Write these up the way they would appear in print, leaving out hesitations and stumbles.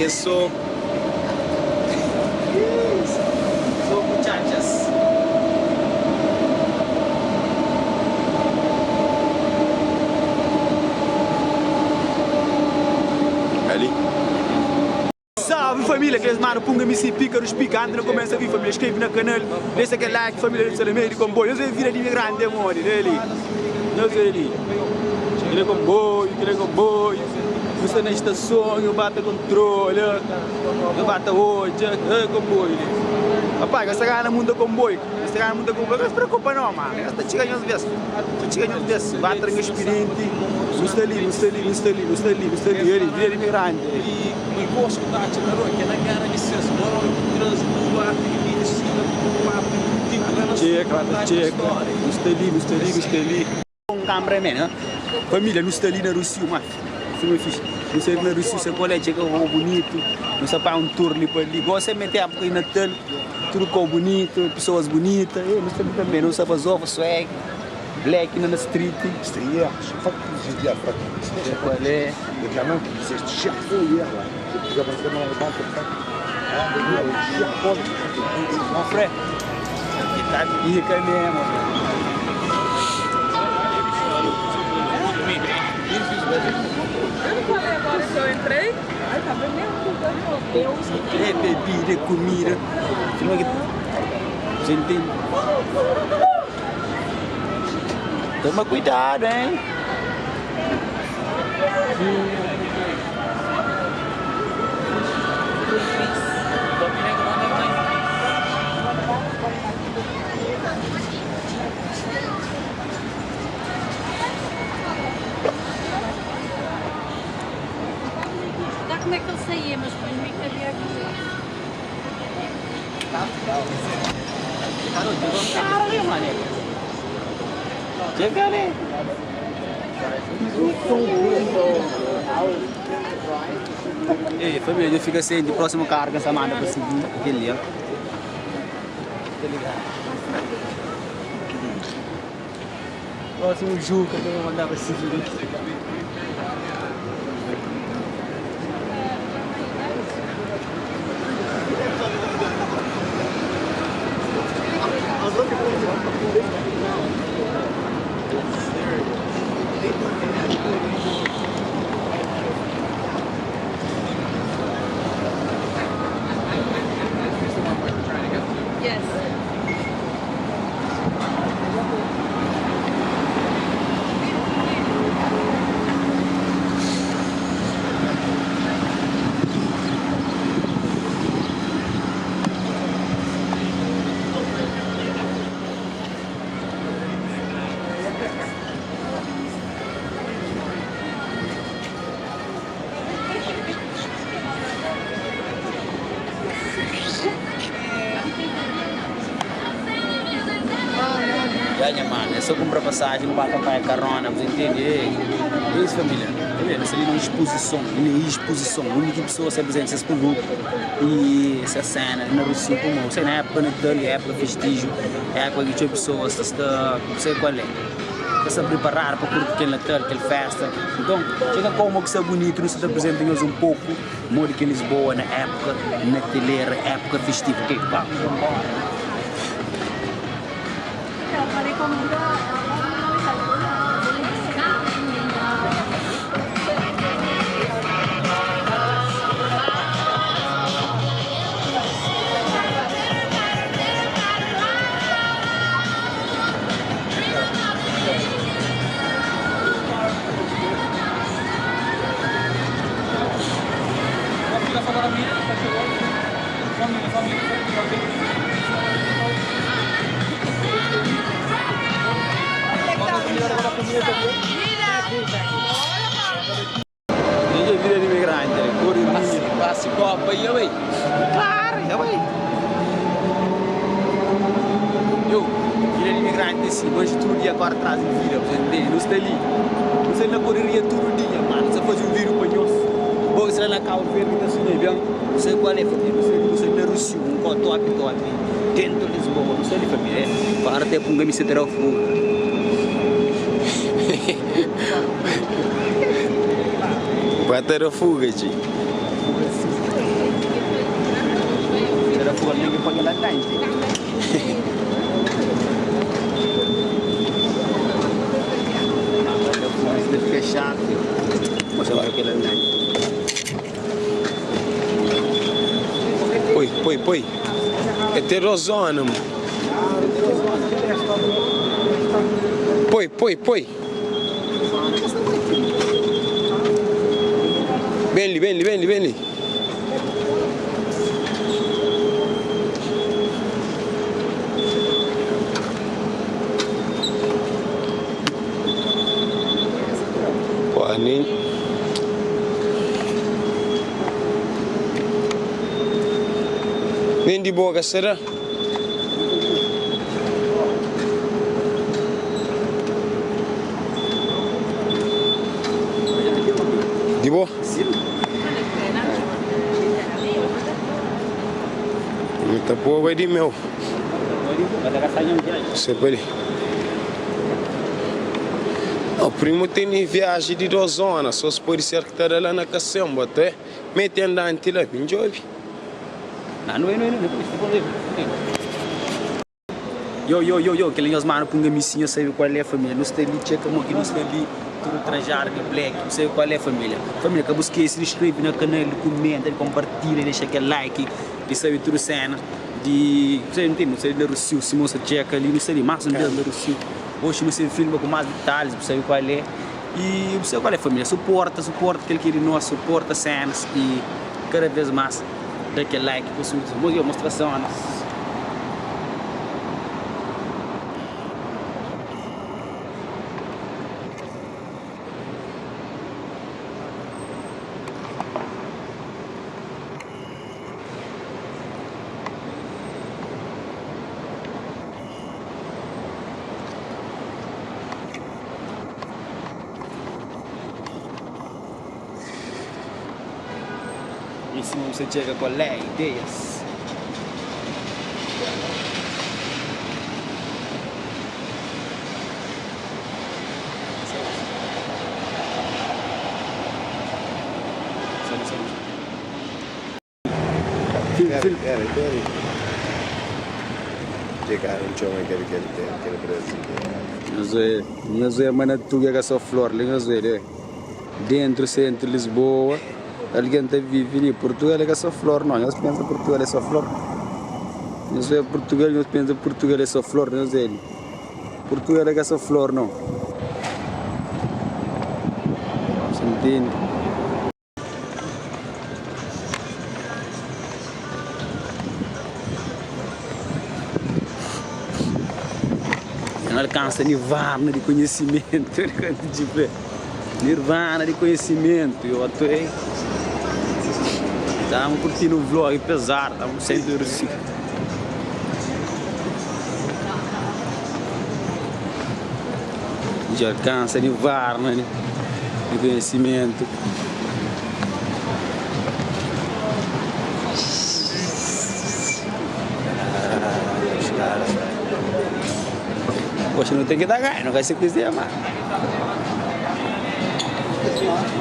é só Só ku txatxas. Ali. Salve família, kes mano punga MC Pícaros Pica Antes na começa vi família, inscreve na canal Deixa aquele like, família do Salamé de comboio Nós é vida de imigrante, é mole, né ali Nós é ali Aquele comboio, aquele comboio Nu sta na estação, eu bata controle Eu bata hoje, é comboio ali Papai, esta gana mundo comboio Esta gana mundo comboio Não se preocupa não, mano Esta txiga nhos vez Esta txiga nhos vez Bata nha expediente Nu sta ali, nu sta ali, nu sta ali, nu sta ali, nu sta ali Ali, vida de imigrante Txeka, ta txeka Nu sta li, nu sta li, nu sta li Un cameraman, ha? Família, nu sta li na Rossio, ma filma fixe. Nu sta li na Rossio, se kolé txeka rua bunitu, nu sta panha un tour li pa li. Gosi é mete époka di Natal, tudu kau bunitu, pesoas bunita. E nu sta li tanbe, nu sta bazofa, swag, black na na street. C'était hier, chaque fois que j'ai dit à Fat, Se kolé. le gamin qui disait chaque hier, là, le gamin qui dans la banque comme ça. Mon frère, ki ta pika mesmo. Eu não falei agora que eu entrei? Ai, tá bebendo, meu Deus. É bebida, é comida. Filma ki Você entende? Toma cuidado, hein? Dá como é que ele saía, mas depois vi que havia aqui. Cara ali, mané. Chega ali. Ei, família, eu fico assim, de próximo carro que essa manda para seguir aquele ali, ó. Tá ligado? Próximo Juca que eu vou mandar para seguir. Yes. Ya nha mano, é só comprar passagem, não bate para carona, você entende? É isso família, tá vendo? Isso ali não é exposição, não é exposição. A única pessoa se apresenta esse produto e essa cena na Rússia, como sei na época Natal, época festijo, época que tinha pessoas está, não sei qual é. Está se preparar para curtir aquele Natal, aquela festa. Então, chega como que está bonito, não se te apresenta um pouco, modo que Lisboa na época nataleira, época festiva, ok? Pá. Eu falei como Dja vida di imigrante, correria. Pasi copa aí, ué. Claro, ya bai. Yo, vida di imigrante é assim, hoje tudo dia acorda atrás di vida, você entende? Nu sta li, nu sta li na correria tudo dia, mano, nu sta faze um vídeo pa nhos. Bo ki sta la na Cabo Verde ki ta sunha ben, nu sabe kual é família, nu sta li, nu sta li na Rossio, un kau top top, dentro Lisboa, nu sta li família, é. Para até punga mi se ta da fuga. Ba ta da fuga, txi. Portugal tem que pagar lá dentro. Fica chato. Mas agora aquele andante. Poi, poi, poi. É ter zona, mano. Poi, poi, poi. Ben li, ben li, ben li, ben li. Pô, nem. Nem de boca, será? Di bo? Muita boa vai di meu. Sempre ali. O primo tem viagem de duas zonas, só se pode ser que está lá na cacemba, até mete andante lá, pinjobi. Não, não é, não é, não é, não é. Yo, yo, yo, yo, aquele nhos mano punga missinha, sabe qual é a família. Não está ali, checa aqui, não está ali, tudo trajado de black, não sei qual é a família. Família, que busquei, se inscreve no canal, comenta, compartilha, deixa aquele like, e sabe tudo cena. De, não sei, não tem, não sei, de Rocio, se moça checa ali, não sei, mais um deles de Rocio. Hoje não sei filma com mais detalhes, não sei qual é. E não sei qual é a família, suporta, suporta aquele que é nós, suporta cenas e cada vez mais dá aquele like, possível. Mostra cenas. Em cima você chega com é, ideias. Pera, pera, pera. Chegar um chão aquele que ele tem, aquele preço. Nós é mana tuga que é só flor, nós é dentro centro Lisboa, alguém tá vive ali, Portugal é que é só flor, não, nós pensa Portugal é só flor. Nós é Portugal, nós pensa Portugal é só flor, nós é Portugal é que é só flor, não. Você entende? Não alcança nirvana de conhecimento, tipo, nirvana de conhecimento. Eu atuei. Estamos curtindo um vlog pesado, estamos sempre assim. Já alcança nirvana de conhecimento. Ah, caras. Poxa, não tem que dar ganho, não vai ser coisa mano.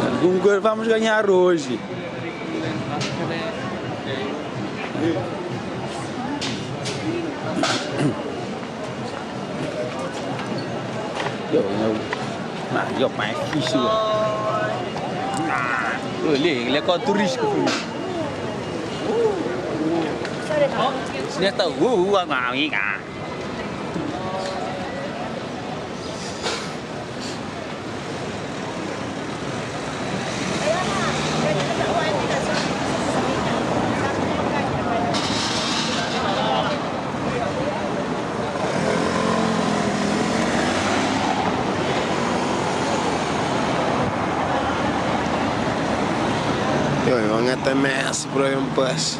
Algum gol vamos ganhar hoje. Yo, eu, ah, yo, pai, é fixe, velho. Ah, olha, ele é com o risco, filho. Ini tahu, uh, uh, uh, Yo, eu até Messi para um passe.